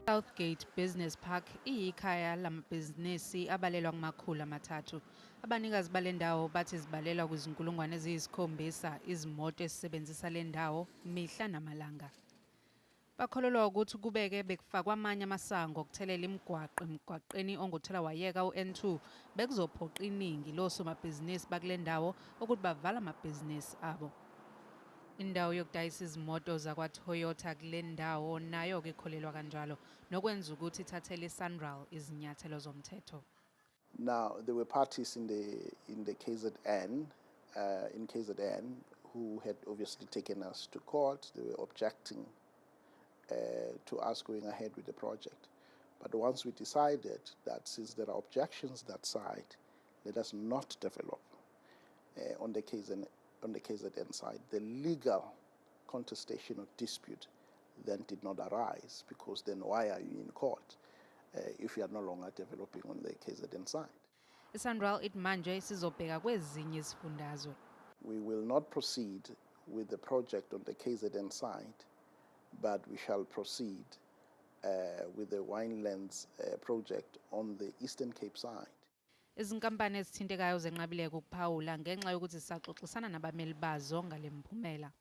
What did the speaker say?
Southgate Business Park iyikhaya lamabhizinisi abalelwa kuma-300. Abanikazi bale ndawo bathi zibalelwa kwizinkulungwane eziyisikhombisa izimoto ezisebenzisa le ndawo mihla namalanga. Bakholelwa ukuthi kubeke bekufakwa amanye amasango okuthelela imigwaqo emgwaqeni onguthelawayeka u-N2 bekuzophoqa iningi losomabhizinisi bakule ndawo ukuthi bavale amabhizinisi abo. Indawo yokudayisa izimoto zakwaToyota kule ndawo nayo-ke ikholelwa kanjalo nokwenza ukuthi ithathele iSanral izinyathelo zomthetho. Now, there were parties in the KZN, in KZN, who had obviously taken us to court. They were objecting to us going ahead with the project. But once we decided that since there are objections that side, let us not develop on the KZN side, the legal contestation or dispute then did not arise, because then why are you in court if you are no longer developing on the KZN side? ISanral ithi manje isizobheka kwezinye izifundazwe. We will not proceed with the project on the KZN side, but we shall proceed with the Winelands project on the Eastern Cape side. Izinkampani ezithintekayo zenqabile ukuphawula ngenxa yokuthi zisaxoxisana nabameli bazo ngale mphumela.